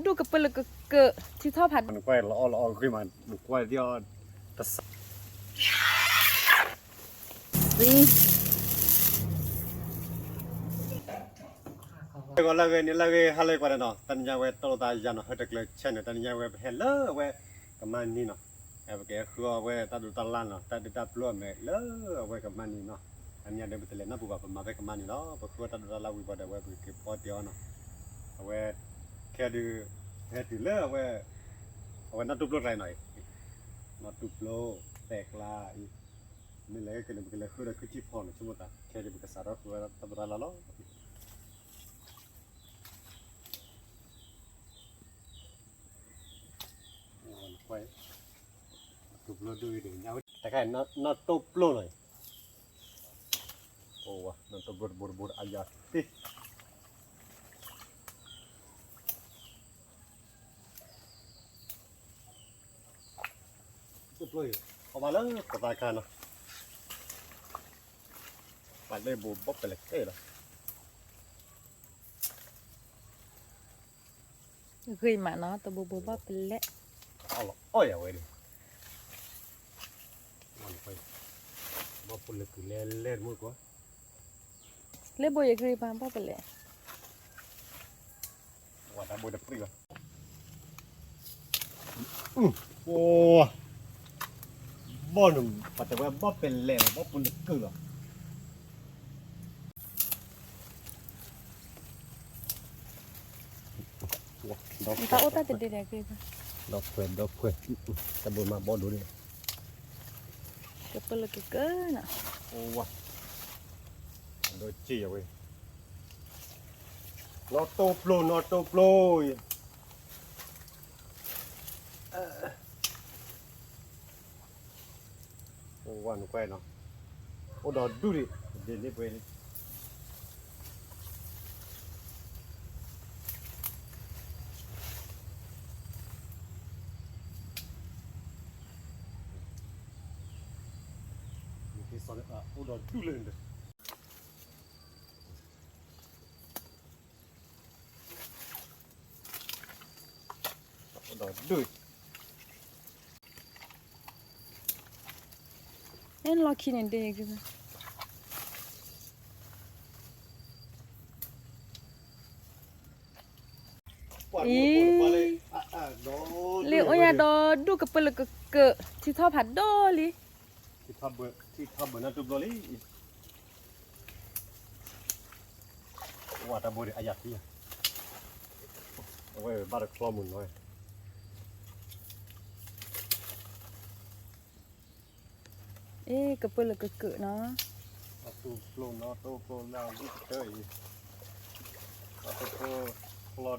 ဒူၣ်ကပၢလၢကကၢၢ် ထံထီၣ်ဖး နကွၢ်လီၤအီၣ်လီၤအီၣ်ဂ့ၤမး နကွၢ်ဒ်အီၣ် တစး ဂီၤလၢအဂ့ၤ နံၤလၢအဂ့ၤ ဟါလၢအဂ့ၤ ကွၢ်ဒီးနီၤ တနံၤညါဝဲတီၢ်လိာ်သးယၤနီၤ ဟၢတကျၢၤ channel နီၤ တနံၤညါဝဲပဟဲလၢအဝဲကမါနံၤနီၤ ပကဃုအီၣ်အဝဲတၢ်ဒိးတၢ်လၣ်နီၤ တၢ်ဒုးတၢ်ပျိအမဲာ်လၢအဝဲကမါနံၤနီၤ တနံၤညါဒီးပတလဲၤနီတပူၤဘၣ် ပမၤဖဲကမါနံၤလီၤ ပဃုအီၣ်တၢ်ဒိးတၢ်လၣ်ဝံၤဘၣ်ဒီး အဝဲပကက့ၤဖီတ့ၢ်အီၤနီၤ အဝဲ ခဲဒုး ဟဲတုၤလၢအဝဲ အဝဲနီၢ်တူၢ်ပျိကျါအံၤနီၤ နီၢ်တူၢ်ပျိ သဲးကျါအံၤ မ့ၢ်လဲၤက့ၤန့ၣ် ပကလဲၤဃုဒီးခုထံဖီနီၤ ဆိကမိၣ်သး ခဲဒုးပကစးထီၣ်ဃုဝဲတၢ်ဒိးတၢ်လၣ်လီၤ တခါနီၢ်တူၢ်ပျိဒိၣ်အံၤ နီၢ်တူၢ်ပျိတဘိတဘိတအါယၤသ့ တူၢ်ပျိအံၤ အီၣ်ဘၣ်လၢပသးခါနီၤ ပှၤလၢဘိးဘီၣ်ပလဲၤကဲလီၤ ဂ့ၤမးနီၤ တဘိဘိဘီၣ်ပလဲၤ အီၣ်လီၤအီၣ်ယၤဝဲဒၣ် ဘီၣ်ပလဲၤကုၤလဲၤလဲၣ်တမူတကိး လၢဘိယဂ့ၤပှၤဘီၣ်ပလဲၤ ဝဲတၢ်ဘိတပြံၣ်ဘၣ် အိၣ် ဘီၣ်န့ၣ် ပှၤတဲဝဲဘီၣ်ပလဲၤလီၤ ဘီၣ်ပူၤလၢကုၢ်လီၤ တၢ်အိၣ်တၢ်တဒ့ဒီးက့ၤ ဒီးခွဲးဒီးခွဲး တၢ်ဘိမးဘီၣ်ဒိၣ်န့ၣ် ကပၢလၢကကၢနီၤ အိၣ်ဝါ ဒီးက့ၤယဝဲ နီၢ်တိၢ်ပျိ နီၢ်တိၢ်ပျိ အိၣ်ဝါနကွဲးနီၤ အိၣ်ဒီးဒူၣ်ဒံး ဒ်န့ၣ်ပှဲၤန့ၣ် အိၣ်ဒီးဒူၣ်လၢန့ၣ် အိၣ်ဒီးဒူၣ် အဲ လီၢ်ခံန့ၣ်ဒ် အံၤ လၢအိၣ်ယၤဒီးဒူၣ်ကပၢလၢကကၢး ထံထီၣ်ဖးဒိၣ်လံ ထံထီၣ်ဘၢၣ်နီၢ်တူၢ်ဘျီလံ ဝဲတၢ်ဘိဒံးအယၤသံ အဝဲဘၣ်တချီမုၢ်နီၤ အ့ ကပၢလၢကကၢးနီၤ အတူၢ်ပျိနီၢ်တိၢ်ပျိလၢအဝံၣ်ကတၢၢ်အံၤ အတူၢ်ပျိချီဒုး ထံထီၣ်လံန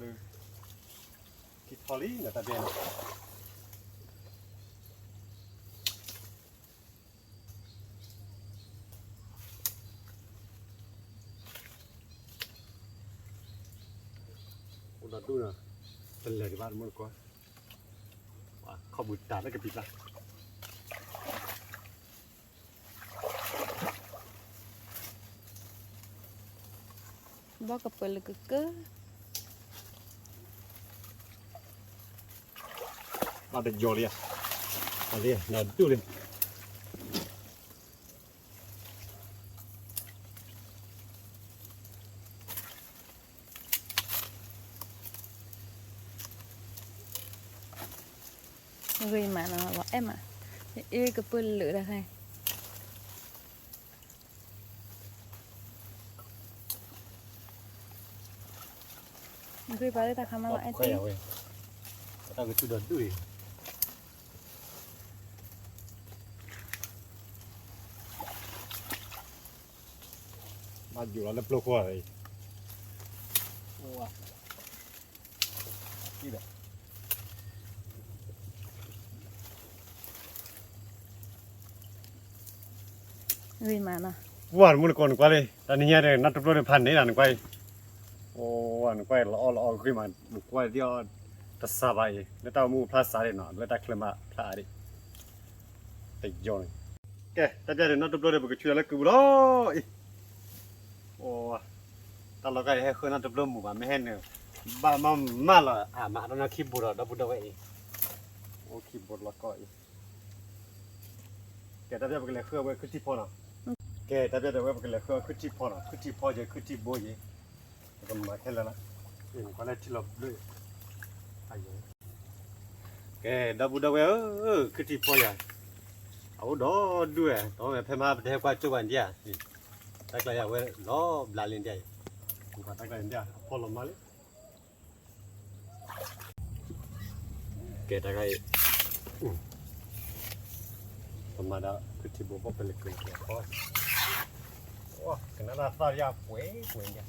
တၢ်ဒဲးနီၤ အိၣ်ဒီးဒူၣ်နီၤ တလဲၤဒံးဘၣ်တမူတကိး ခီၣ်ဘုးတၢ်လၢကပံာ်ကျါ ဘီၣ်ကပၢလၢကကၢး ဘၣ်တယီၤလံဧါ အလံနီၤဒူၣ်လံ ဂ့ၤမးနီၤ လီၤအဲၣ်မး အ့ကပၢလၢတၢ်ခါ ဂ့ၤပာ်လၢတၢ်ခါမးလီၤအဲၣ်သ့ တၢ်ကဆူၣ်ဒီးဒူၣ်အံၤ ဘၣ်ယိၣ်လီၤလၢပျိခိၣ်အံၤ ဝဲမးနီၤ ပှၤတမူတကိးနကွၢ်လံ တနံၤညါဒီး နီၢ်တပျိၢ်ဒီးဖးန့ၣ်လီၤ နကွၢ်အံၤ အိၣ် နကွၢ်လီၤအီၣ်လီၤအီၣ်ဂ့ၤမး နကွၢ်ဒ်အီၣ် တစးဘၣ်အံၤ လၢတၢ်အိၣ်မူဖျါစးဒံးနီၤ လၢတၢ်ချၢမးဖျါအါဒံး တယီၤန့ၣ် ကဲ တၢ်ပျၢ်ဒီးနီၢ်တပျိၢ်ဒီး ပကဆူးဒီးလၢကုပူၤလီၤအံၤ အိၣ် တၢ်လီၤဂာ်အံၤဟဲဃၢနီၢ်တပျိၢ်မူးဘၣ် မ့ၢ်ဟဲနုာ် ဘၣ်မၤမၤလီၤ အမၤတၢ်နီၢ်ခံဘိဒီး ဒီပုၢ်ဒီဝဲၢ်အံၤ, အိၣ်ခံဘိလီၤကီအံၤ, ကဲ တၢ်ပျဲၢ်ပကလဲၤဃုအဝဲခုၣ်ထံဖီနီၤ, ကဲ တၢ်ပျဲၢ်ဒီးဝဲပကလဲၤဃုအခုၣ်ထံဖီနီၤ, ခုၣ်ထံဖီယဲ ခုၣ်ထံဘိယဲ, ပကမၤခဲလၢာ်လီၤ, ကွၢ်လၢထံလီၤဘျၢၣ်, ကဲ ဒီပုၢ်ဒီဝဲၢ်ဧၢ, ခုၣ်ထံဖီယၤ, အအိၣ်ဒီဒူၣ်ဝဲ, ဒီဝဲဖဲမဟါပတဟဲကွၢ်ကၠိဘၣ်ဒံးဧါ, တၢ်ကျါယၤဝဲလီၤဘျးလံဒံးဧါ, ကွၢ်တၢ်ကျါဒံးဧါ, အဖီလီၤမၢ်လံ ကဲတၢ်ခါအံၤ, ပမၤဒီး ခုၣ်ထံဘိဘီၣ်ပလၢၤကၢၢ်ကဲၤဖီ, ကနၣ်တၢ်သီၣ်ယၤပှဲၤပှဲၤယၤ,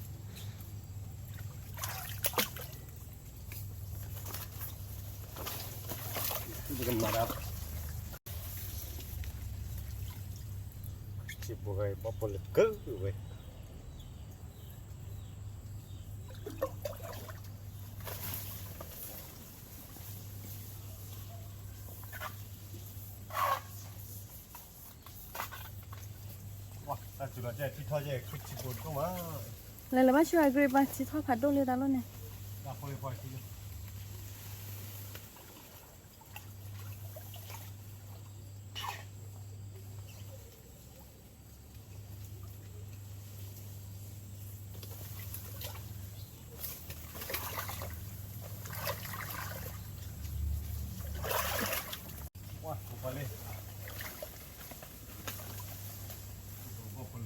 ပကမၤဒီး ခုၣ်ထံဘိဂၤအံၤဘီၣ်ပလၢၤကၢၢ်ဝဲ လဲၤလၢဘၣ်ဆူအဂ့ၢ်ပှၤထံထီၣ်ဖးဒိၣ်လၢတၢ်လီၢ်န့ၣ်,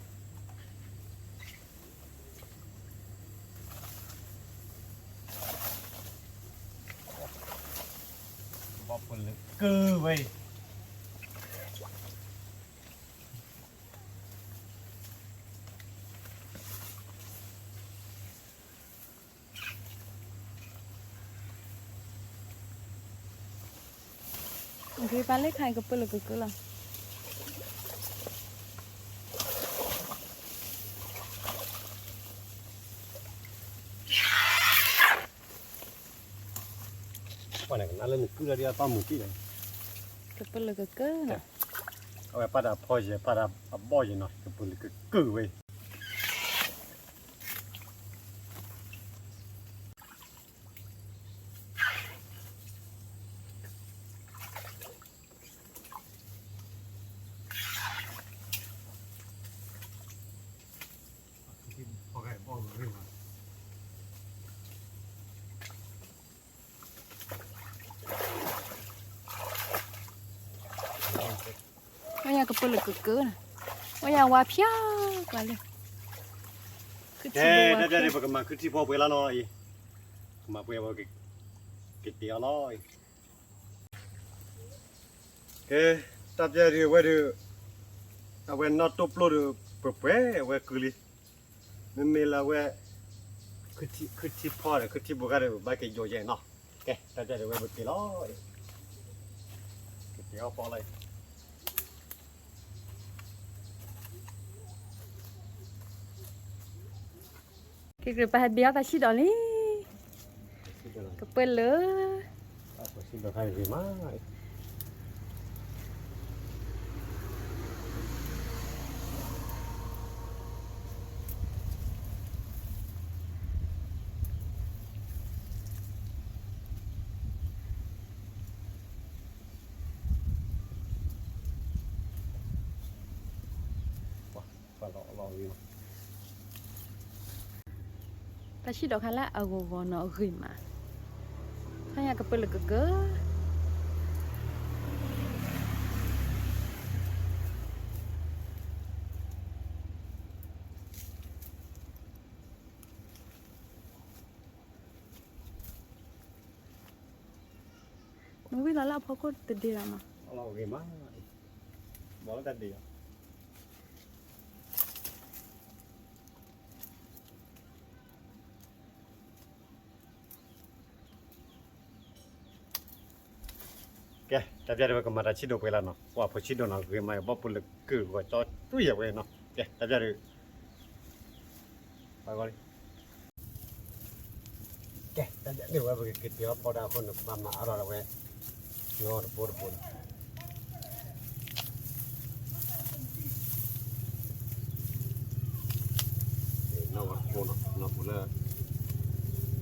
ဘီၣ်ပလၢၤကၢၢ်ဝဲအံၤ ဂ့ၤပာ်လၢခါအံၤကပၢလၢကကၢလီၤ. ကပၢလၢကကၢလီၤ. အဝဲပာ်တၢ်ဖီယဲၢ် ပာ်တၢ်အဘီၣ်ယဲၢ်နီၤ ကပၢလၢကကၢဝဲ ဝဲယၤကပၢလၢကကၢ, ဝဲယၤဝါဖျါကွၢ်လၢ, ကဲ တၢ်ပျဲၢ်ဒုးပကမၤခုၣ်ထံဖီပှဲၤလၢနီၤအံၤ, ကမၤပှဲၤဝဲ ကက့ၤအီၤလီၤအံၤ, ကဲ တၢ်ပျဲၢ်ဒုးဝဲဒုး, အဝဲနီၣ်တိၢ်ပျိၢ်ဒုး ပှဲၤပှဲၤဝဲကုလံ, မ့မ့ၢ်လၢအဝဲ ခုၣ်ထံဖီဒီး ခုၣ်ထံဘိဂၤဒီး ဘၣ်က့ၤယိာ်ယဲနီၤ, ကဲ တၢ်ပျဲၢ်ဒုးဝဲပက့ၤလီၤအံၤ, ကက့ၤအီၤဖီလီၤအံၤ က့ၤက့ၤပဟဲဘ့ၣ်အီၣ်တၢ်ဆံၣ်ဒီးလံ, ကပၢလၢ တၢ်ဆံၣ်ဒီးခါလၢအဂီၤဂီၤနီၤအဂ့ၤမး, ခါညါကပၢလၢကကၢ နဝံၣ်လီၤလၢအဖီခိၣ်တဒ့လီၤမး, အဂ့ၤမး, ဘီလၢတၢ်ဒ့လီၤ. ကဲ တၢ်ပျဲၢ်ဒုးဝဲကမၤတၢ်ဆံၣ်ဒိးပှဲၤလီၤနီၤ, ပှၤဖိဆံၣ်ဒိးနီၤ ဂ့ၤမး ဘီၣ်ပူၤလၢကုၢ်ဂီၤကၠီတူၢ်ယဲၢ်ဝဲနီၤ, ကဲ တၢ်ပျဲၢ်ဒုး ကဲ တၢ်ပျဲၢ်ဒုးဝဲပကက့ၤတ့ၢ်အီၣ်ဖီဒၣ်အဃိန့ၣ် ပဘၣ်မၤအါထီၣ်ဝဲ နီတဘိတဘိန့ၣ် နီၢ်ဝဲဖိနီၤ နီၢ်ဖိလၢ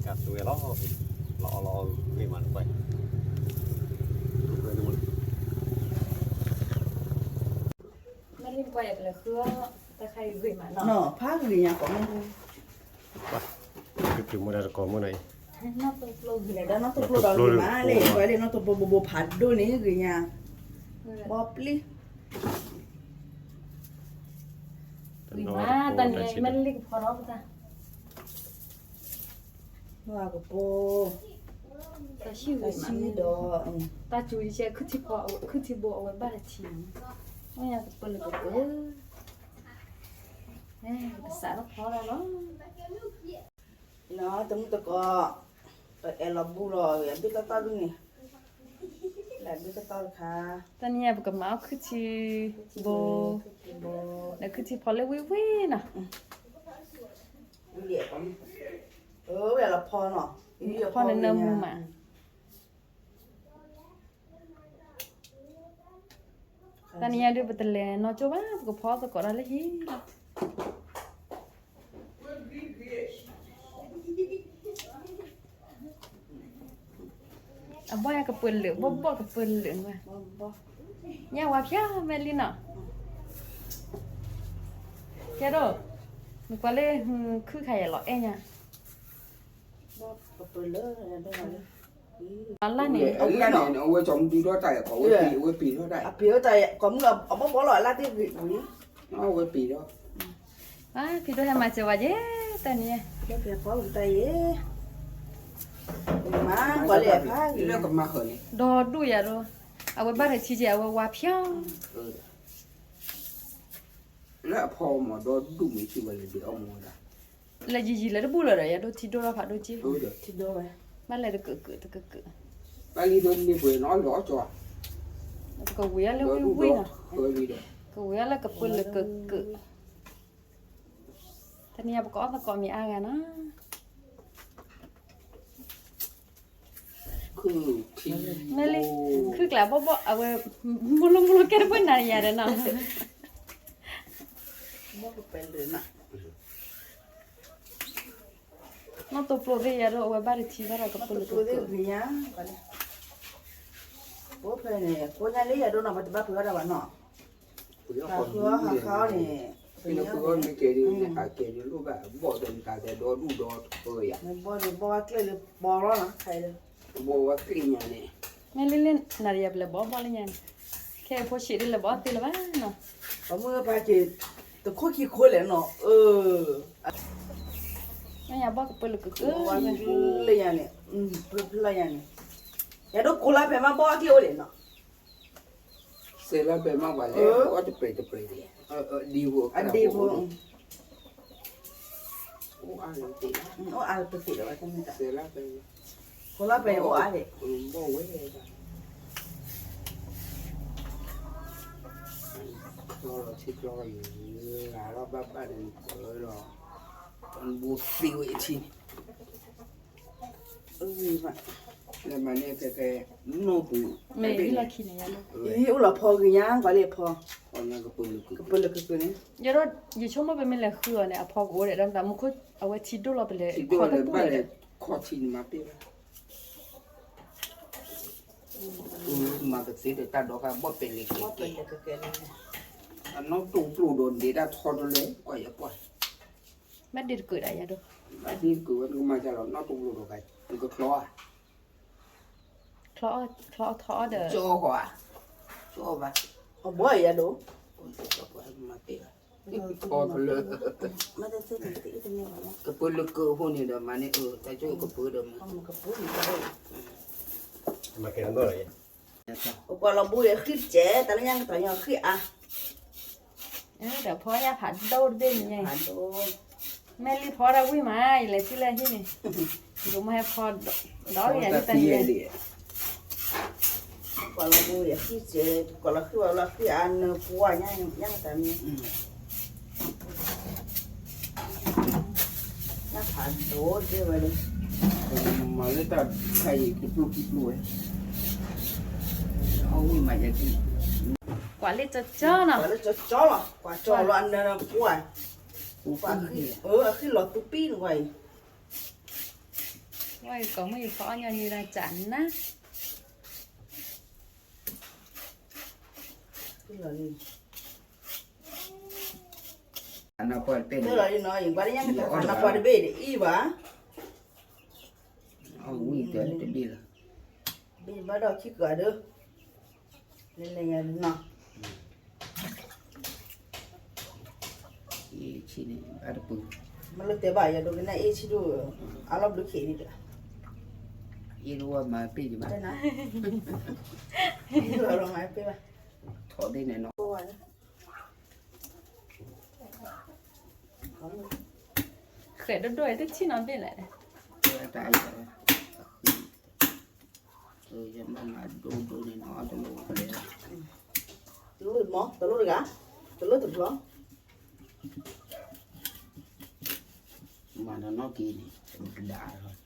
ကသွဲလီၤ, လီၤအီၣ်လီၤအီၣ်ဂ့ၤမးနကွၢ်, မ့ၢ်လံနကွၢ်ယၤကလဲၤဃုအီၣ်, တၢ်ခါအံၤဂ့ၤမးနီၤ, ဖးဂ့ၤညါကိးမုၢ်, ကတုၤမူဒါတကိးမုၢ်နီၤအံၤ, နီၢ်တိၢ်ပျိဂ့ၤလၢၤဒီး နီၢ်တိၢ်ပျိဒီးဂ့ၤမးလဲၣ်, ပှၤလၢနီၢ်တိၢ်ပျိဘိဘိဖးဒိၣ်န့ၣ်ဂ့ၤညါ, ဘီပျံၤ, ဂ့ၤမး, တနံၤအံၤမ့ၢ်လံကဖီဒီးပတၢ် ကပိ, တၢ်ဆံၣ်ဂ့ၤမး, တၢ်စူၤယဲ ခုၣ်ထံဖီ, ခုၣ်ထံဘိအဝဲဘၣ်တထံၣ်, အိၣ်ညါကပၢလၢကပၢ, ကစးထီၣ်ဖီဒၣ်လီၤ, တမုၢ်တကိး, ပအဲၣ်လီၤဘူးလီၤ အဘ့ၣ်တီတီဒ်န့ၣ်, လၢအဘ့ၣ်တီတီတခါ, တနံၤညါပကမၤအီၣ်ခုၣ်ထံဘိ, ဒီးခုၣ်ထံဖီလၢဝံၣ်ဝံၣ်နီၤ, ဖီနနၢမူမး, တနံၤညါဒုးပတလဲၤနီၢ်ကၠိဘၣ် ပကဖီသကိးတၢ်လၢဟံၣ်လီၤ, အဘီၣ်ညါကပၢလၢာ် ဘီၣ်ဘီၣ်ကပၢလၢာ်, ညၣ်ဝါဖျါမဲာ်လံနီၤ, ကဲဒိၣ်, နကွၢ်လၢခုၣ်ခါယဲလီၤအဲၣ်ညါ, အလၢန့ၣ် အဝဲကီမုၢ်ဒုးထီၣ်တၢ်ယဲ အဝဲပ့ၤထီၣ်တၢ်ယဲ အပ့ၤထီၣ်တၢ်ယဲ ကီမုၢ်အဘီၣ်ဘီၣ်လီၤ အလၢသ့ၣ်ဂ့ၤဝံၤ အဝဲပ့ၤထီၣ် ဖံဒိၣ်ဟဲမၤစၢၤဝဲယဲ တၢ်န့ၣ် လၢဖဲဖီဝံၤတၢ်ယဲ မၤကွၢ်လၢဖးဂ့ၤ လၢကမၤဃၢၤန့ၣ် ဒီဒူၣ်ယၤဒိၣ် အဝဲဘၣ်တထံကဲ အဝဲဝါဖျါ လၢအဖီမီၤဒီဒူၣ်မ့ၢ်ထံဝဲလၢဒုးအီၣ်မူဝဲဒၣ် လၢယံာ်ယံာ်လၢတဘူၣ်လၢၤဒီး ယဒိၣ်ထံဒိၣ်ထီၣ်ဖးဒိၣ်က့ ဘၣ်လဲၤတကၢးကၢးတကၢးကၢး ဘၣ်လံဒိၣ်န့ၢ်ပှဲၤနီၣ်လီၤကၠီ ကဝံၤအီၤလၢဝံၣ်ဝံၣ်နီၤ ကဝံၤအီၤလၢကပၢလၢကကၢး တနံၤအံၤပကအီၣ်သကိးမ့ၢ်အါဂၤနီၤ မ့ၢ်လံ ခုၣ်ကျးဘီၣ်ဘီၣ် အဝဲ မူလိမူလိကဲတပှဲၤနၤယၤဒီးနီၤ နီၢ်တိၢ်ပျိသ့ၣ်ယၤဒိၣ် အဝဲဘၣ်တထံဘၣ်ဒီးကပၢလၢကကၢး ပှၤဖဲန့ၣ် ကိးညါလၢယၤဒိၣ်နီၤ ပတဘၣ်ပှ့ၤအီၣ်ဒၣ်ဘၣ်နီၤ ပှ့ၤအီၣ်ဃီန့ၣ် ပှ့ၤအီၣ်မ့ၢ်ကဲဒ်န့ၣ် ဟးကဲဒ်လိၣ်ဘၣ် ဘီၣ်ဒီးမတၤသဲဒီဒူၣ်ဒီထၢယၤ ဘီၣ်န့ၣ် ဘီၣ်ဝဲကျဲလၢပီလီၤနီၤ ခါအံၤလၢ ဘီၣ်ဝဲကျဲညါန့ၣ် မ့ၢ်လံလၢ နၤဒီးယၤပလဲၤဘီၣ်ဘီၣ်လၢညါန့ၣ် ခဲအံၤဖိဆံးဒ်လဲၤဘီၣ်သ့လၢၤဘၣ်နီၤ ပမုၢ်ပၢ်က့ၤ တခိၣ်ခံခိၣ်လဲၣ်နီၤ အၢ မ့ၢ်ယၤဘီၣ်ကပၢလၢကကၢး လၢညါန့ၣ် ဖျၢၣ်ညါန့ၣ် ယၤဒိၣ်ကိးလါဖဲမးဘီၣ်အကျဲအိၣ်လဲၣ်နီၤ စဲးလါဖဲမးပှၤလဲၣ် အီၣ်တပြဲးတပြဲးန့ၣ် ဒံဖိ အဒံဖိ အိၣ်အါလၢတသ့လီၤ စဲးလါဖဲ ကိးလါဖဲန့ၣ်အိၣ်အါလဲၣ် ဘီၣ်ဝဲ ကျီလီၤထံကျီလီၤယံၤ ဂၤလီၤဘၣ်ဘၣ်ဒီးနကၢးလီၤ နဘိသ့ဝဲအထံန့ၣ် လၢမၤန့ၢ်ဖဲဖဲ နီၢ်ပူၤ မ့ၢ်လီၢ်ခံန့ၣ် အံၤအိၣ်လီၤဖီဂ့ၤညါ ကွၢ်လၢဖီ ကပၢလၢကကၢးန့ၣ် ယဒိၣ် ယဆိကမိၣ်ပမ့ၢ်လဲၤဃုအီၤန့ၣ် အဖီကအိၣ်ဒီး တၢ်မူခိၣ် အဝဲထံဒိၣ်လီၤပလဲၤ ခီတပူၤလဲၤ ခီထံန့ၣ်မၤပ့ၢ်ဘၣ် မၤကသ့ဒီးတၢ်ဒီဃာ်ဘီၣ်ပဲာ်လဲၤကဲကဲ အနီၢ်တိၢ်ပျိၢ်ဒီးဒ့တၢ်ထီတလဲ ကွၢ်ယကွၢ် ဘၣ်ဒ့တကၢးဒၣ်ယၤဒိၣ် ဘၣ်ဒ့တကၢးဝဲတကမၤကလီၤ နီၢ်တိၢ်ပျိၢ်ဒီးက နကချီဧါ ချီအီၣ်ထီအီၣ်ဒီး ကၠီဃီဧါ ကၠီဘၣ် အဘီၣ်ယၤဒိၣ် မၤပ့ၢ်ဘၣ် ထီတလဲ ကပၢလၢကၢးဖိန့ၣ်ဒီးမၤန့ၢ်အၢ တၢ်ကၠိကပၢဒီးမၤ မၤကဲဘၣ်လီၤ ပကွၢ်လီၤဘိယဃံတကဲ တၢ်လၢညါကတၢၢ်ညါဃံအါ ဒီးဖီညါဖးဒိၣ်တဘ့ၣ်န့ၣ်ညါ မ့ၢ်လံဖီဒၣ်ဝံၣ်မး ယလဲၤထံၣ်လၢဟံၣ်န့ၣ် ယကမ့ၢ်ဟဲဖီဒီးယၤတၢ်န့ၣ် ကွၢ်လီၤဘိယဃံကဲ ကွၢ်လီၤဃံဝဲလီၤဃံအါနၢပှၢ်ညါ ညါတၢ်မ့ၢ် ညါဖးဒိၣ်တဲဝဲလၢ မၤလၢတၢ်ခါအံၤကပျိၢ်ကပျိၢ်ဝဲ အဝံၣ်မးယကံ ကွၢ်လၢကၠီကၠီနီၤ ကွၢ်လၢကၠီကၠီလီၤ ကွၢ်ကၠီလီၤအနၢပှၢ် ကွၢ်ဃံ အဃံလီၤသူပံနကွၢ်အံၤ ဝဲကိးမုၢ်ယဖီအီၣ်ညီနုၢ်ဒၣ်ကနၣ် အနကွၢ်တဘ့ၣ်လီၤနီၤ ယကွၢ်လၢညါကတၢၢ် အနကွၢ်တဘ့ၣ်ဒ်အံၤဘၣ် အဝံၣ်တဘ့ၣ်လီၤ ဘ့ၣ်ဘၣ်ဒီးခံကဒီး လဲၤလဲၤယၤနီၤ အ့ၣ်ဆံန့ၣ် အတပူၤ မ့ၢ်လၢတဲဘၣ်ယၤဒိကနၣ်အ့ၣ်ဆံဒိၣ် အလီၢ်ဘျုးခ့ဒ်ဒီး အ့ၣ်ဒိၣ်ဝဲမၤပ့ၢ်ယဘၣ် အ့ၣ်ဒိၣ်ဝဲမၤပ့ၢ်ဘၣ် ထီၣ်ဒ်န့ၣ်နီၤ ဃဲးဒိၣ်ဒိၣ်တထံၣ်နီၤဘ့ၣ်လဲၣ် တၢ်အံၤ ယမၤဒိၣ်ဒိၣ်န့ၣ်နီၤ တလိၣ်လဲၣ် တလိၣ်မ့ၢ် တလိၣ်တဂၤ တလိၣ်တဘျီ မၤဒီးနီၣ်က့ၤန့ၣ် တဒၣ်လီၤ ဒီးလီၤ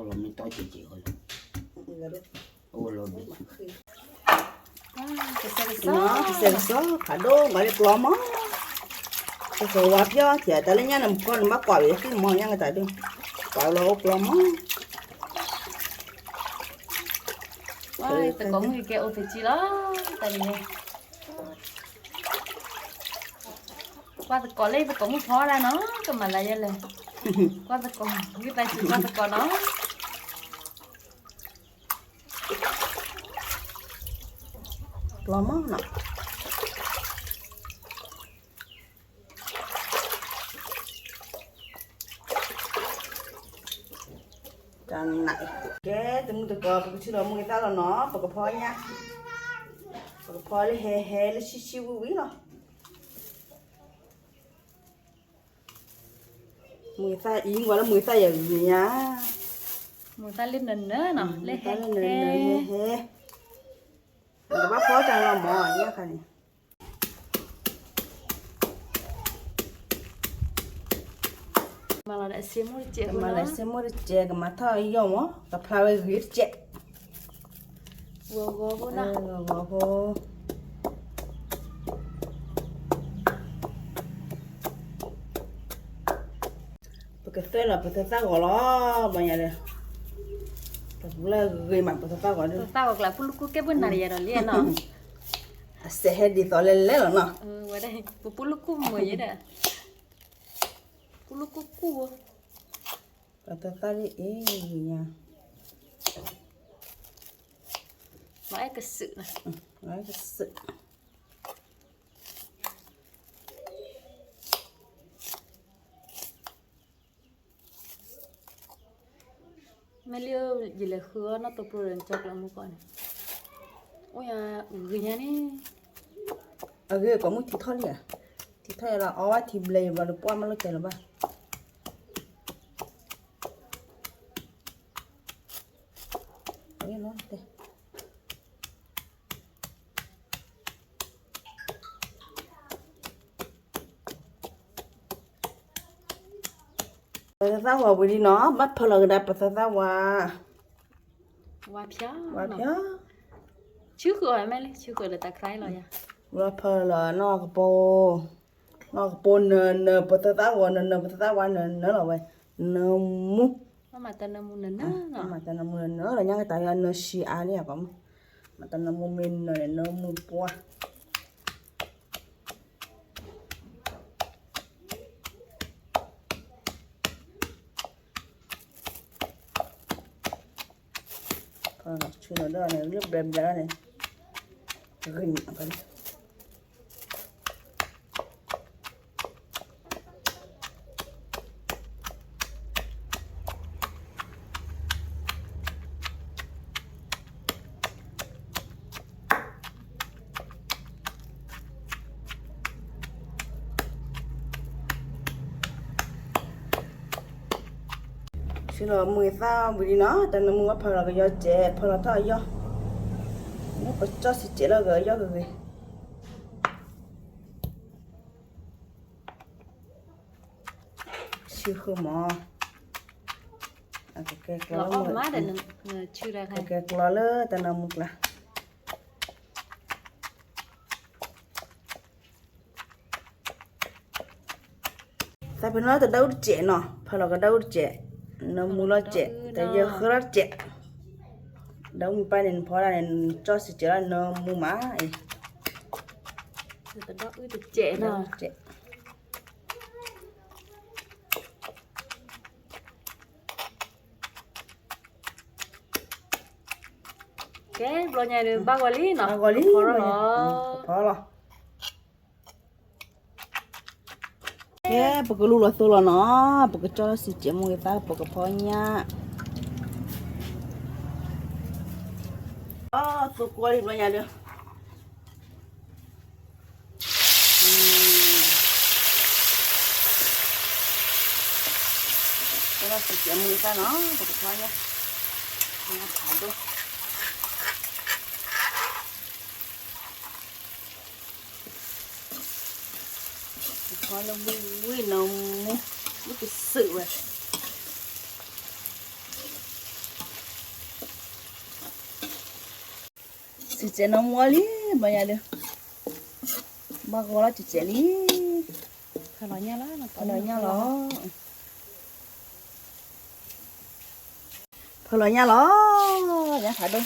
မ့ၢ်တီကဲးကဲးအီၤလီၤ အိၣ်လီၤဘၣ် ကစဲးကစီ ကစဲးကစီ ဖးဒိၣ်မၤလၢကျီမး ကစဲးဝါဖျီထံး တၢ်လၢညါန့ၣ် မကီၢ်န့ၣ် ဘၣ်ကွၢ်ဝဲသ့ၣ်မီၤညါကတၢ်ဒိၣ် ကွၢ်လီၤအိၣ်ကျီမး သကိးမုၣ်ကကဲအိၣ်ဖဲကံလီၤ တၢ်န့ၣ် ကွၢ်သကိးလၢသကိးမုၣ်ဖီဒၣ်နီၤ ကမၤလၢယဲလဲၣ် ကွၢ်သကိး ဂံၢ်သးစူၤကွၢ်သကိးနီၤ ကျီမးနီၤ တၢ်နး ကဲ တမုၢ်တကိး ပကထံၣ်လီၤမုၢ်သၣ်လီၤနီၤ ပကဖီညါ ပကဖီလၢဟဲဟဲလၢဆံဆံဝံၤဝံၤလီၤ မုၢ်သၣ်အံၤ ကွၢ်လၢမုၢ်သၣ်ယဂ့ၤညါ မုၢ်သၣ်လၢနၢၤနၢၤနီၤ လၢဟဲဟဲ နကဘၣ်ဖီတၢ်လီၤမး ညါခါန့ၣ် မၤလီၤဒီးစ့မိၢ်တစဲး ကမၤလီၤစ့မိၢ်တစဲး ကမၤထီၣ်ယီၢ်မး ကဖျါဝဲဂ့ၤတစဲး ဂီၤဂီၤဖိနီၤ ဂီၤဂီၤဖိ ပကသၢလီၤပသၢသၣ်ဂီၤလီၤ ဘၣ်ညါဒီး ပကလၢဂ့ၤမး ပသၢသၣ်ဂီၤဒီး ပသၣ်ဂီၤကျါ ပူၤလူၢ်ကူၣ်ကဲဘၣ်နၤဒီးယၤဒီးလံနီၤ အစဲးဟဲဒ်သိးလဲၣ်လဲၣ်လီၤနီၤ ဝဲဒၣ် ပပူၤလူၢ်ကူၣ်မုာ်ယဲဒီး ပူၤလူၢ်ကူၣ်ကူၣ် ပသၢသၣ်ဒ်အံၤညါ မၤအဲၣ်ကစုာ်နီၤ မၤအဲၣ်ကစုာ် မ့ၢ်လၢယလဲၤဃုအီၣ်နီၣ်တိပျိဒီးကၠီကျၢမူကီၢ်န့ၣ် အိၣ်ယဂ့ၤညါန့ၣ် အဂ့ၢ်ကိးမုၢ်ထံထီၣ်လံဧါ ထံထီၣ်ယလီၤ အီဝဲထံဘျဲၣ်ယဘျီဒီးပှၢ်မ့ၢ်လိၣ်ကဲလၢၤဘၣ် ပသၢသၣ်ဝါဝံၤလံနီၤ ဘၣ်ဖၢလီၤကဒါပသၢသၣ်ဝါ ဝါဖျါ ဝါဖျါ ဆူဃုာ်အီၤမ့ၢ်လၢ ဆူဃုာ်လၢတၢ်ခါအံၤလီၤယၤ ဝဲဖၢလီၤနီၢ်ကပိာ် နီၢ်ကပိာ်နၢၤနၢၤ ပသၢသၣ်ဝါနၢၤနၢၤ ပသၢသၣ်ဝါနၢၤနၢၤလီၤဝဲ နၢမူ မၤတၢ်နၢမူနၢၤနၢၤ မၤတၢ်နၢမူနၢၤနၢၤလီၤ ညါကတၢၢ်ယၤနၢဆံးအါန့ၣ် မၤတၢ်နၢမူမ့ၢ်နၢၤန့ၣ် နၢမူပှၢ် ဆူနၢၤဒၣ်န့ၣ် လၢဘျဲဘျဲန့ၣ် ဂ့ၤမး ဆူလီၤမုၢ်သၣ်ဝံၤလံနီၤ တၢ်နၢမူဝဲဖၢလီၤကယီကဲး ဖၢလီၤထီၣ်အယီၢ် မ့ၢ်ပကၠီၣ်စံးကဲးလီၤကယီၢ်ဂ့ၤဂ့ၤ ဆံဃုာ်မး ကကဲကျီလၢတၢ်နၢမူကျါ သးပ့ၤနီၣ်တဒၣ်အူတစဲးနီၤ, ဖၢလီၤကဒၣ်အူတစဲး, နၢမူလီၤစဲး, တယၢဃၢလီၤတစဲး, ဒၣ်အူမ့ၢ်ပၢ်န့ၣ် နဖီဒၣ်န့ၣ် နကၠီစံးစဲးလီၤ နၢမူမးအံၤ, တဒၣ်အူတစဲးနီၤ. ကဲ ဘျီညါဒီး ဘၣ်ဂီၤလံနီၤ, ဘၣ်ဂီၤလံ, ဖီလီၤ. ကဲ ပကလူလီၤသိလီၤနီၤ, ပကကၠီလီၤစံးစဲးမိၢ်ဂ့ၤသၣ် ပကဖီညၣ်, အသိကွီလံ ဘျီညါဒီး ကၠီလီၤစံးစဲးမိၢ်ဂ့ၤသၣ်နီၤ, ပကဖီညၣ်, ဖးဒိၣ် ဖီလၢဝံၣ်ဝံၣ်နီၤ, ဝံၣ်ကစၢၢ်ဝဲ, စံးစဲးနီၤမူအီၤလံ ဘျီညါဒီး, ဘၣ်ဂီၤလီၤစံးစဲးလံ, ဖၢလီၤညၣ်လီၤ, ဖၢလီၤညၣ်လီၤ. ဖၢလီၤညၣ်လီၤ, ညၣ်ဖးဒိၣ်,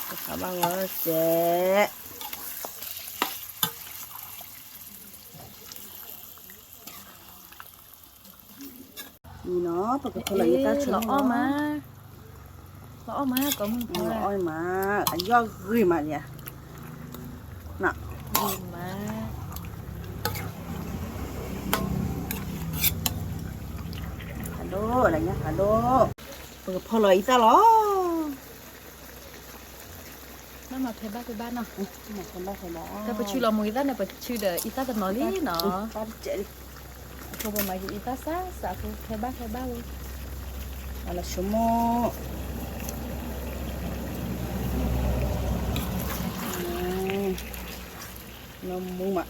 တခါဘၣ်ဂီၤစဲး, နီၤ ပကဖၢလီၤယတၢ်ဆိကမိၣ်လီၤ, လီၤအီၣ်မး, လီၤအီၣ်မး, အယီၢ်ဂ့ၤမးလံဧါ, ဂ့ၤမး, ဖးဒိၣ်လၢညၣ်ဖးဒိၣ်, ပကဖၢလီၤအံသၣ်လီၤ. မ့ၢ်မၤဖဲဘၣ်ဖဲဘၣ်နီၤ, တၢ်ပဆူလီၤမိၢ်ဂ့ၤသၣ်န့ၣ် ပဆူဒီးအံသၣ်တနီၤလံနီၤ, အဃိပမၤက့ၤအံသၣ်စၢ်စၢ်အဃိ ဖဲဘၣ်ဖဲဘၣ်ဝဲ, လီၤဆိကမိၣ် လီၤမူမး,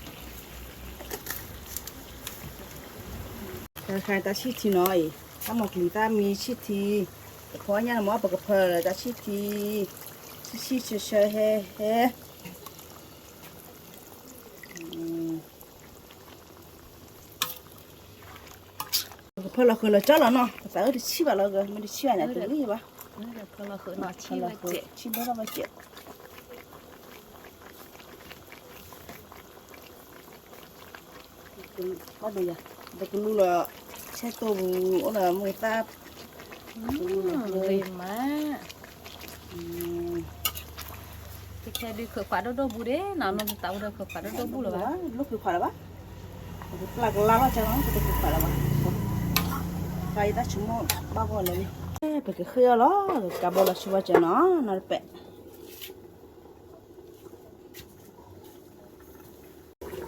တၢ်ဆံၣ်ထံနီၤအံၤ, တၢ်မၤကလံၤသၣ်မံဆံၣ်ထံ, ပဖီညၣ်န့ၣ်မ့ၢ် ပကဖၢလီၤတၢ်ဆံၣ်ထံ, ဆံၣ်ဆံၣ်ဆၢဆၢဟဲဟဲ ပကဖၢလီၤဃုာ်လီၤကၠီလီၤနီၤ, ပသးအၢတဆံၣ်ဘၣ်လီၤဂ့ၤ, မ့ၢ်တဆံၣ်ဘၣ်လီၤဂ့ၤမ့ၢ်တဆံၣ်ဘၣ်န့ၣ် တလံၣ်ဘၣ်, ဆံၣ်ဘၣ်ဘၣ်ကဲး, ဘၣ်ဒိယၤ, ပကလူလီၤ, ဆဲးတိၢ်ပူၤ အိၣ်လၢမိၢ်သၣ်, ဂ့ၤမး, ခဲဒုးခုးခွးဒိၣ်ဒိၣ်ဘူးဒၣ်နီၤ, နတၢ်အိၣ်ဒီးခုးခွးဒိၣ်ဒိၣ်ဘူးလၢၤဘၣ်, လိၣ်ခုးခွးလၢၤဘၣ်, ပကပျၢ်ကလါလီၤကၠီနီၤ, ပတခုးခွးလၢၤဘၣ်, ပှၤယတၢ်ဆိကမိၣ်ဘၣ်ဂီၤလၢာ်လံ, ပကဃ့အီၤလီၤ, ကးဘီလီၤဆူဘၣ်ကၠီနီၤ, နီတပဲာ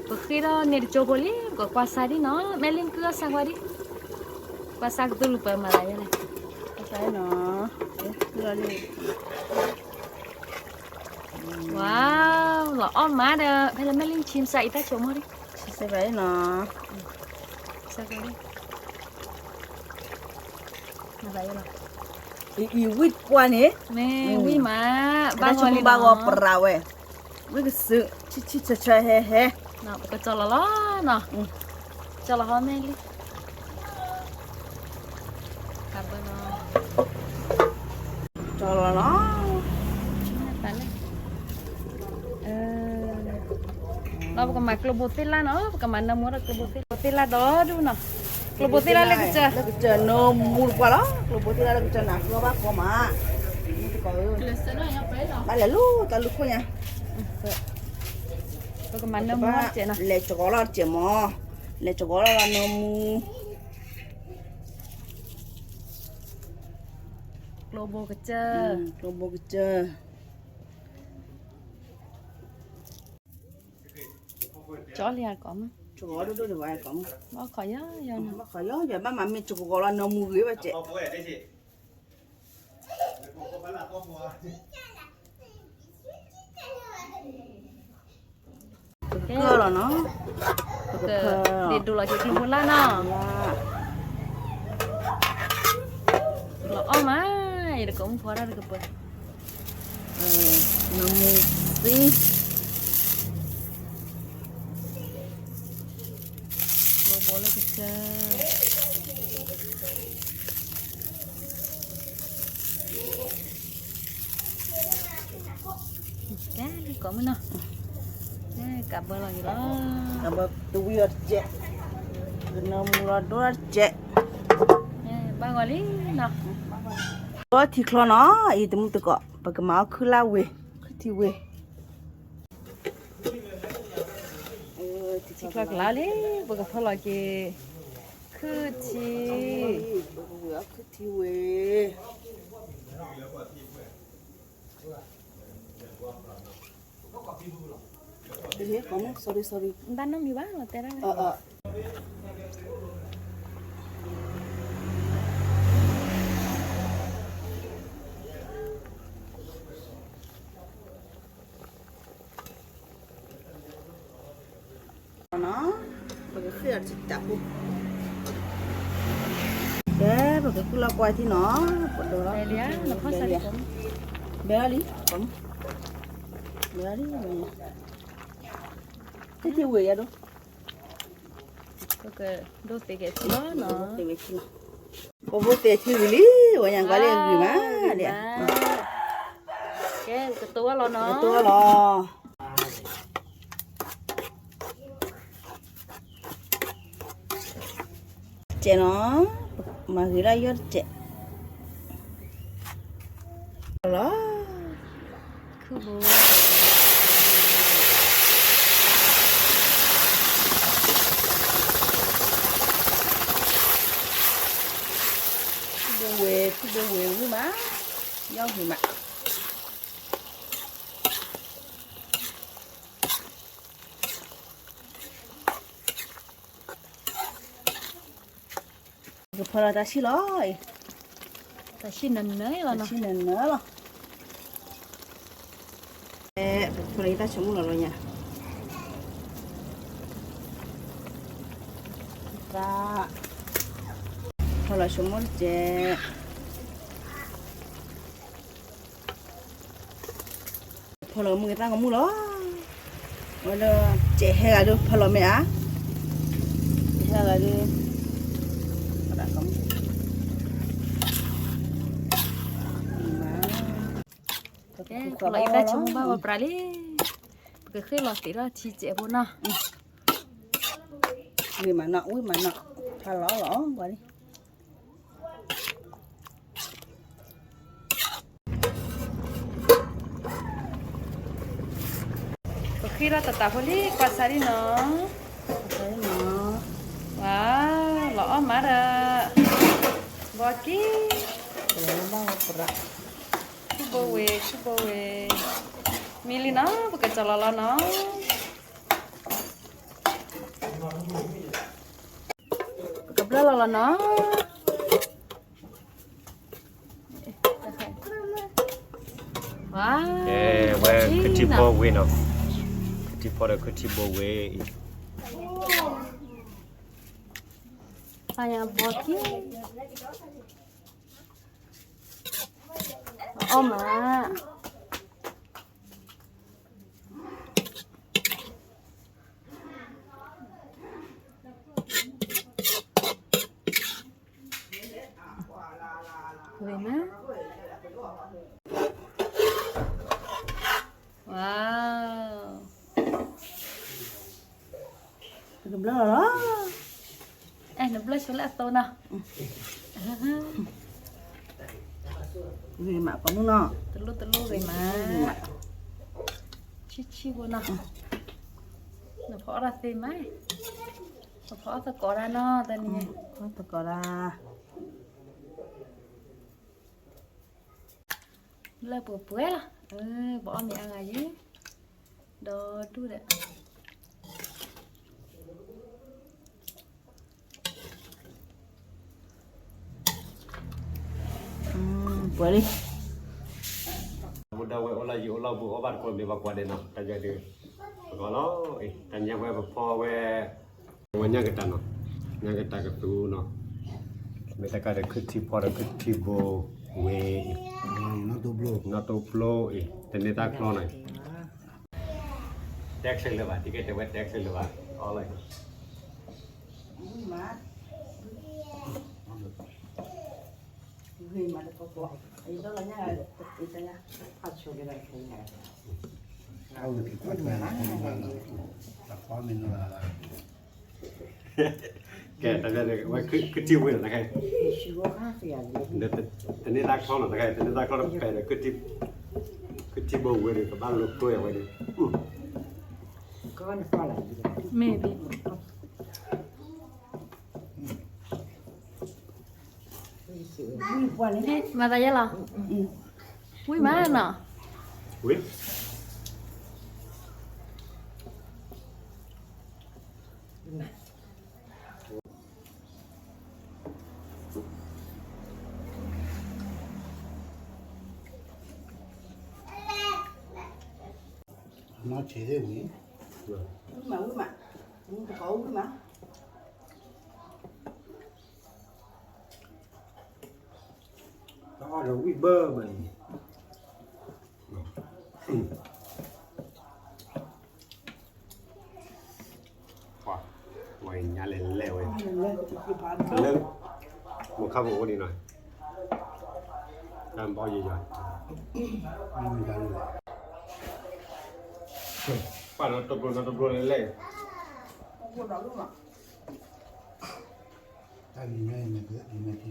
် ပဃ့ဒီးန့ၣ်တကၠိဖိလံ, ပကကွၢ်စါဒ်နီၤ, မဲလ့ၣ်ကုၢ်အီၣ်စါကွၢ်ဒံး, ကွၢ်စါကသူလူၤပၢမၤလၢယဲလဲၣ်, ကွၢ်စါနီၤ, ဝါ, လီၤအီၣ်မးဒီး ဖဲလၢမဲလ့ၣ်ဆံမစါအံၤတၢ်ဆိကမိၣ်ဒံး, ဆံစဲဘၣ်နီၤ, ဆံစဲဘၣ်, အံၤဝံၣ်ပှၢ်န့ၣ်, မ့ၢ်ဝံၣ်မး, ဘၣ်ဂီၤလံဘၣ်ဂီၤပရၤဝဲ, ဝံၣ်ကစၢၢ်, ဆံၣ်ဆံၣ်ဆၢဆၢဟဲဟဲ, ပကကၠီလီၤလီၤနီၤ, ကၠီလီၤဟီမဲလံ, ကးဘၢလီၤ, ကၠီလီၤလီၤ, လီၤပကမၤကျိဘိသ့ၣ်လၣ်နီၤ, ပကမၤနၢမူဒီးကျိဘိသ့ၣ်လၣ်, ဘိသ့ၣ်လၣ်ဒီဒူၣ်နီၤ, ကျိဘိသ့ၣ်လၣ်လၢကစၢၢ်, လၢကစၢၢ်နၢမူတပှၢ်လီၤ, ကျိဘိသ့ၣ်လၣ်လၢကစၢၢ်နၤကျိဘၣ်ဃီမး, ဘၣ်လဲၤလူၤတၢ်လူၤခိၣ်ညါ, ပကမၤနၢမူတစဲးနီၤ, လဲၤကဂီၤလီၤတစဲးမး, လဲၤကဂီၤလီၤလၢနၢမူ, ကျိဘိကစၢၢ်, ကျိဘိကစၢၢ် ကၠီလံအကိးမး, ကၠီဒိၣ်ဒိၣ်တဝဲကိးမး, ဘၣ်ခီယီယီနီၤ, ဘၣ်ခီယီယီ ဘၣ်မၤမ့ၢ်ကဂီၤလီၤနၢမူဂ့ၤဘၣ်စဲး, ကၢၢ်လီၤနီၤ, က ကဖၢ ဒ့ၣ်ဒိၣ်လီၤက့ၤကျိဖိလၢ်နီၤ, လီၤအီၣ်မး, ယတကိးမုၣ်ဖီတၢ်တကပၤ, နမူသံ ဘိဘိလၢကစၢ် ကဲ ကိးမုၢ်နီၤ, ကဘၢလီၤက့ၤလီၤ, ကဘၢတဝံၤအီၤတကဲး, ကနၢမူလီၤဒိၣ်တကဲး, ဘၣ်ဂီၤလံနီၤ, ဒိၣ်ထံချီနီၤ, အံၤတမုၢ်တကိး ပကမၤအီၣ်ခုၣ်လၢ်ဝ့ၤ, ခုၣ်ထံဝ့ၤ, ထံချီကလါလံ, ပကဖၢလီၤက့ၤ ခုၣ်ထံ, ပကဝ့ၤအီၣ်ခုၣ်ထံဝ့ၤ တၢ်နီတမံၤဘၣ်လီၤတဲဒၣ်, ပကဃ့အီၤတစဲးဖိ, ကဲ ပကဃုလီၤကွၢ်ထံနီၤ, ပဒိး, ဘဲလံ, ဘဲလံ, ခုၣ်ထံဝ့ၤယၤဒိၣ်, ပကဒိၣ်သ့ကဲထံလီၤနီၤ, ပဘိသ့ထံဝံၤလံ, ဝဲညါကွၢ်လံအဂ့ၤမး, ကဲ ကတိၤဝဲလီၤနီၤ, ကတိၤဝဲလီၤ. တစဲးနီၤ, မၤဂ့ၤလၢယီၢ်တစဲးလီၤ, ခုၣ်ဘိ, ခုၣ်ဘိဝဲ, ခုၣ်ဘိဝဲဝံၣ်မး, ယီၢ်ဂ့ၤမး. ကဖၢလီၤတၢ်ဆံၣ်လီၤ, တၢ်ဆံၣ်နၢၤနၢၤလီၤ, တၢ်ဆံၣ်နၢၤနၢၤလီၤ, ပဖၢလီၤယတၢ်ဆိကမိၣ်လီၤလီၤညါ, တၢ်ဖၢလီၤဆိကမိၣ်တစဲး ဖၢလီၤမုၢ်ကသၣ်ကမူၣ်လီၤ, ဝဲလၢ စဲးဟဲဂၤဒုးဖၢလီၤမ့ၢ်ဧါ, စဲးဟဲဂၤဒုး, ကဲ ဖၢလီၤအံၤတၢ်ဆိကမိၣ်ဘၣ်ဝဲပြးလံ, ပကဃ့ၢ်လီၤသ့ၣ်ထီၣ်ထံစဲးဖိနီၤ, ဝံၣ်မးနီၤ ဝံၣ်မးနီၤ, ဖျါလီၤလီၤ ကွၢ်လံ. ပဃ့ၢ်ထီၣ်တတးဖိလံ ကွၢ်ဆါလံနီၤ, ဝါ, လီၤအီၣ်မးဒီး, ဘီကံ, ခုၣ်ဘိဝဲ ခုၣ်ဘိဝဲ, မံလံနီၤ ပကစၢ်လီၤလီၤနီၤ. ပကဘျၢလီၤလီၤနီၤ. ဝါ, ဝဲခုၣ်ထံဘိဝဲနီၤ, ခုၣ်ထံဖီဒီးခုၣ်ထံဘိဝဲအံၤ, ပှၤညါဘီကံ, အီၣ်မး. ဝဲမး, ဝါ, တကဘျၢလီၤလီၤ. အဲ နဘျၢဆိလၢအသိနီၤ. ဂ့ၤမး ပှၤမုၣ်နီၤ, တလိၣ်တလိၣ်ဂ့ၤမး, ဆံၣ်ဆံၣ်ဖိနီၤ. နဖီအီၣ်တၢ်သ့မး, နဖီအီၣ်သကိးတၢ်နီၤ တနံၤ, ဖီသကိးတၢ်. လၢပှဲၤပှဲၤလီၤ, ပအီၣ်မ့ၢ်အါဂၤယဲ, ဒီဒူၣ်ဒီး ပှဲၤလံ. မူဒါဝဲအိၣ်လၢယအိၣ်လၢဘူးအီၣ်ဘၣ်တကိးမ့ၢ်ဘၣ်ကွၢ်ဒဲးနီၤ, တၢ်ယၤဒုး, ပကီလီၤ, တၢ်ညါဝဲပဖီဝဲ, ဝဲညၣ်ကတၢ်နီၤ, ညၣ်ကတၢ်ကသူနီၤ, မ့ၢ်တကးဒီးခုထံဖီဒီးခုထံဘိဝဲအံၤ, နီၢ်တိပျိအံၤ တန့ၢ်တၢ်ကျီနီၤ, တဲချ့လၢၤဘၣ်, တကဲတဲဝဲတဲချ့လၢၤဘၣ်, အီလၢ ကဲ တၢ်ဝဲ ခုထံဝဲလီၤတခါ, တန့ၢ်တၢ်ကျီလီၤတခါ, တန့ၢ်တၢ်ကျီလီၤဖဲဒီး ခုထံဘိဝဲဒီး ကဘၣ်လိာ်ကျိအဝဲန့ၣ်, မ့ၢ် မၤသးယဲလီၤ, ဝံၣ်မးနီၤ, ဝံၣ် နီၢ်ဆံးသ့ၣ်ဝံၤ, ဝံၣ်မး ဝံၣ်မး, တကိးဝံၣ်မး, တအီၣ်ဒီးဝံၣ်ဘၢမးန့ၣ်, ပှၤ ဝဲညါလဲၤလဲၤဝဲ, လၢ မိၢ်ခါဖိအိၣ်ဒံးနီၤ, တၢ်ဘီယယွၤ, ပှၤနီတဘျီနီတဘျီလဲၤလဲၤ, တၢ်နံၤညါအံၤ ယမ့ၢ်ထံထီၣ်ဒီးန့ၣ်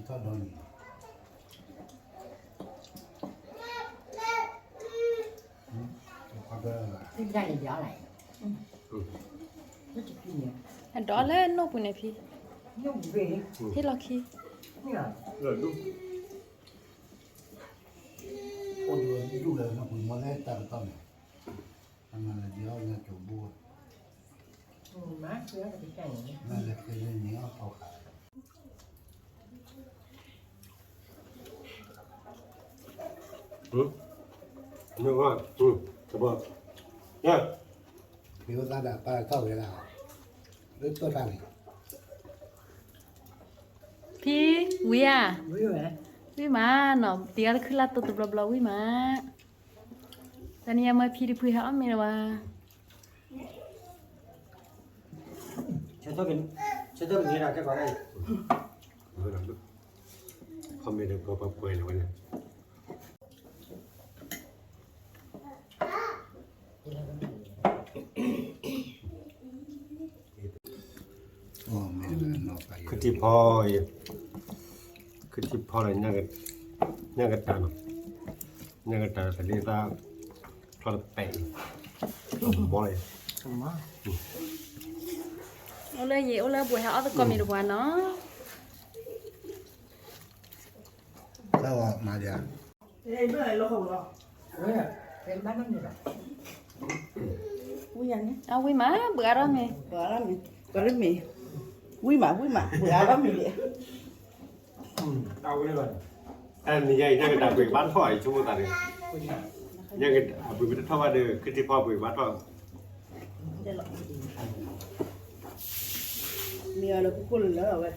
အဒီးလၢနိၣ်ပူၤန့ၣ်ဖံ, ဟ့ၣ်လီၤခံ, အမၤလၢဒ်အီၣ်ညါကၠိဘိ, မၤလၢကလၢန့ၣ်အီၣ်ထီၣ်ခါ မ့ၢ်ဝဲ, တဘီ, ညါ, ဖံအိၣ်သးဒၣ်ပၢ်ထီၣ်ဝဲဒၣ်, လၢတိၢ်တၢ်န့ၣ်, ဖံ, ဝံၤဧါ, ဝံၤမးနီၤ, တံၤအီၤတခုလၢတိၢ်တဘျီဘျီဝံၤမး, တနံၤအံၤမၢဖံတဖုဟဲအီၣ်မ့ၤလၢၤဝဲ ဆၢထၢၣ်ကန့ၢ်ဒၣ်ကဲပှၤဒၣ်အံၤ, ခီမ့ၢ်ဒီးပှဲၤပှဲၤလၢၤဝဲန့ၣ်, ခုထံဖီအံၤ, ခုထံဖီဒီး ညၣ်ကတၢ်နီၤ, ညၣ်ကတၢ်တလ့သၣ် ဖျီၣ်တပဲာ်အံၤ, ဘီအံၤ, အိၣ်လၢယံၤ အိၣ်လၢပှဲၤဟဲအီၣ်သကိးမ့ၤတပှၤနီၤ, တၢ်ဂီၤမၤဒံးဧါ, ဝံၤမး ဘှါထီၣ်မ့ၤ, ဝံၤမး ဝံၤမး ဘှါထီၣ်မ့ၤ, တၢ်ဝဲလီၤ, တနံၤညါအံၤ ညၣ်ကတၢ်ဘှံးဘၣ်ထီၣ်အံၤ ဆိကမိၣ်သးဒီး, ညၣ်ကတၢ်အဘှံးမ့ၢ်တထီၣ်ဘၣ်ဒီး ခုထံဖီဘှံးဘၣ်ထီၣ် မ့ၢ်အီၤလၢခိၣ်ခိၣ်လၢလၢဝဲ,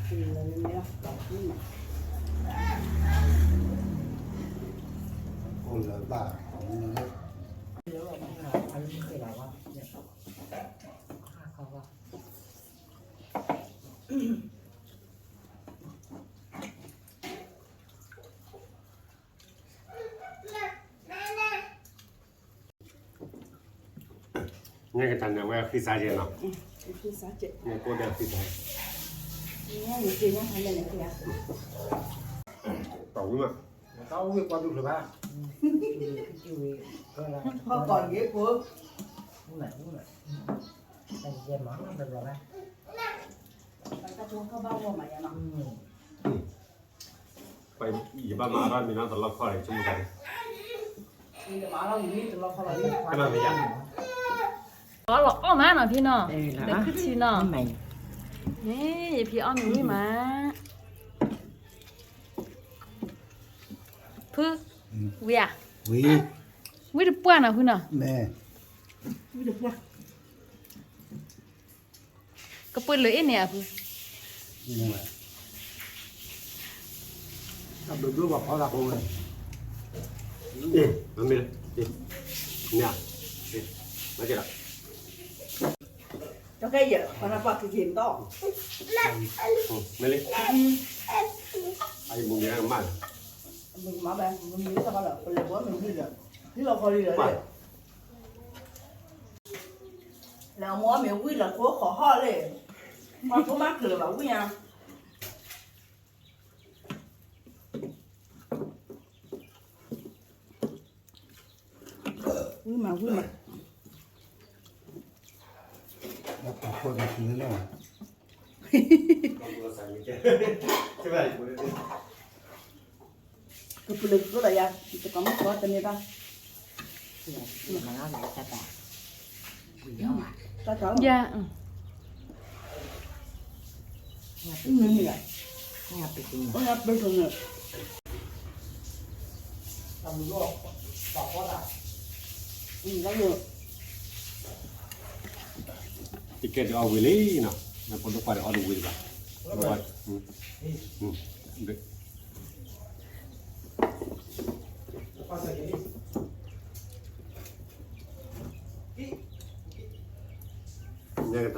ခိၣ်လၢဘၣ်, ညၣ်ကတၢ်န့ၣ် အဝဲအဃံစးကဲနီၤ, ညၣ်ကိၢ်ဒီးအဃံစး, ပှၤဝံၤမး, တၢ်ဝံၤပှၤဒူၣ်လၢၤဘၣ်, ဟီၣ်ကီၢ်တဂ့ၤဖိ, ယမၤတဘျီဘၣ် ပှၤယဘၣ်မၤအါထီၣ်မ့ၤနီၤ တလီၢ်ခီၣ်န့ၣ် ဆိကမိၣ်သးန့ၣ်, ကနၣ်မ့ၢ်ယါ, အီၣ်လီၤအီၣ်မးနီၤဖံနီၤ, ဒီးခုထံနီၤ, မ့ၢ်ယဖံအီၣ်မ့ၤဝံၤမး, ဖု, ဝံၤဧါ, ဝံၤတပှၢ်နီၤဖုနီၤ, ဝံၤတပှၢ် ဝံၤတပှၢ် ကပှ့ၤလၢအ့ၣ်န့ၣ်အဖု, ဘျိဘျိပှၤဖီလာ်ဖိဝဲ, အမ့ၢ်, မ့ၢ်, မ့ၢ်လီၤ, တကဲယဲ, ပှၤနပှၤကက့ၤမတီၢ်, မ့ၢ်လံ, အအံၤမူမ့ၢ်မး, မ့ၢ်မးဘဲ, မ့ၢ်မ့ၢ်လီၤ, ပလဲၤဘီမ့ၢ်ဝံၤလီၤ, ဟံၣ်လီၤဃီလံလီၤ, လၢအမိၢ်အမ့ၢ်ဝံၤလီၤဃီဃီဟီၣ်လံ, မၤဖိမၤကလၢၤဘၣ်ဝံၤညါ, ဝံၤမး ဝံၤမး, ကပူၤလၢကကျိဒီးယၤ, တကီမ့ၢ်ကီတန့ၢ်ဘၣ်, တၢ်တၢ်, ယၤ, မ့ၢ်မ့ၢ်ယၤ, အိၣ်ယၤပှဲၤထီၣ်န့ၣ်, တကဲဒီးအီၣ်ဝံၤလံနီၤ, နဖိဒိၣ်ခွါဒီးအီၣ်တဝံၤတဘၣ်, နကတၢ်ကီမ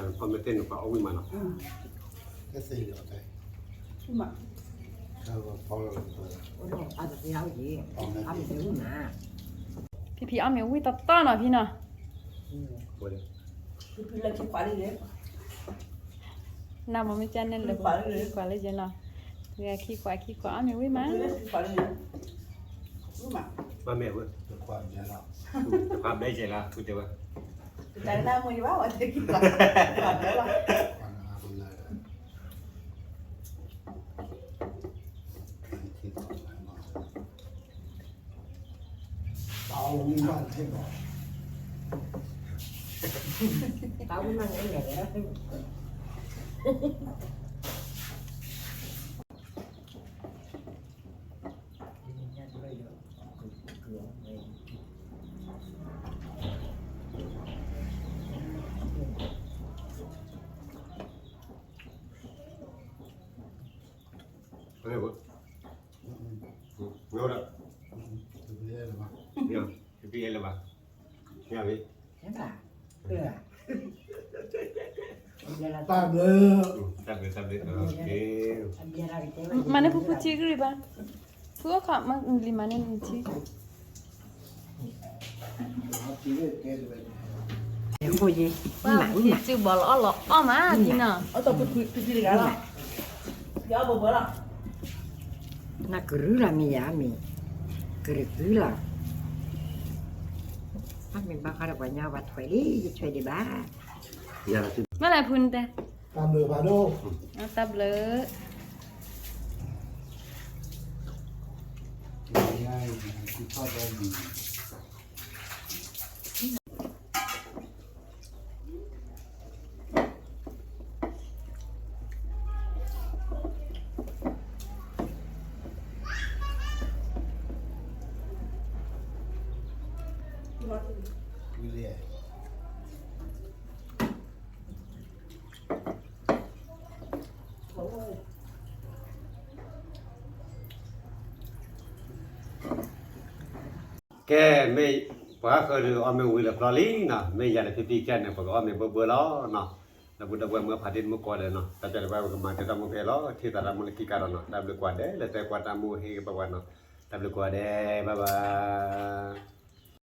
့ၢ်သ့ၣ်နပှၤအီၣ်ဝံၤမးနီၤ, ဖံဖံအီၣ်မ့ၢ်ဝံၤတၢ်တၢ်နီၤ, ဖံဖံအီၣ်မ့ၢ်ဝံၤတၢ်တၢ်နီၤဖံနီၤ, နမ့ၢ်ကန့ၣ်လၢခံခွးလၢယဲနီၤ, ခံခွးခံခွးအီၣ်မ့ၢ်ဝံၤမး, မ့ၢ်ဝံၤ, တခွးဘျဲယဲလီၤ, တခွးဘျဲယဲလီၤ, တခွးဘျဲလီၤ, တၢ်ဘျုး, တၢ်ဘျုး, တၢ်ဘျုး, မၤန့ၢ်ဖုဖုထံဂံၢ်ဘၣ်, ဖုအိၣ်ခီမၤလံမၤန့ၢ်ထံ နကရုလီၤမ့ၢ်ယၤမ့ၢ်, ကရုကရုလီၤ, အမ့ၢ်ဘၣ်ဃးဒီးပှၤညီပှၤထွဲလံ ယထွဲဒံးဘၣ်, မ့ၢ်လၢဖုနတဲ, တၢ်ဘျုးဘၣ်ဒိၣ်, တၢ်ဘျုး ကဲ, မ့ၢ်ပှၤဃၢၤဒုးအီၣ်မ့ၢ်ဝံၤလၢပျီလံနီၤ, မ့ၢ်ယၤဒီးဖံဖံကဲန့ၣ် ပကအီၣ်မ့ၢ်ဘၢဘၢလီၤနီၤ, ဒီပုၢ်ဒီဝဲၢ်မ့ၢ်ဖးတံၢ်မုၢ်ကီၢ်ဒီးနီၤ, တၢ်ပျဲတဘၣ်ဝဲကမၤတၢ်တၢ်မူဖဲလီၤ, ထံၣ်သးတၢ်မူလၢခံကဒီးနီၤ, တၢ်ဘျုးကွၢ်ဒဲးလၢတဲကွၢ်တၢ်မူဟ့ၣ်ဂ့ၤဘၣ်ပှၤနီၤ, တၢ်ဘျုးကွၢ်ဒဲး, bye bye.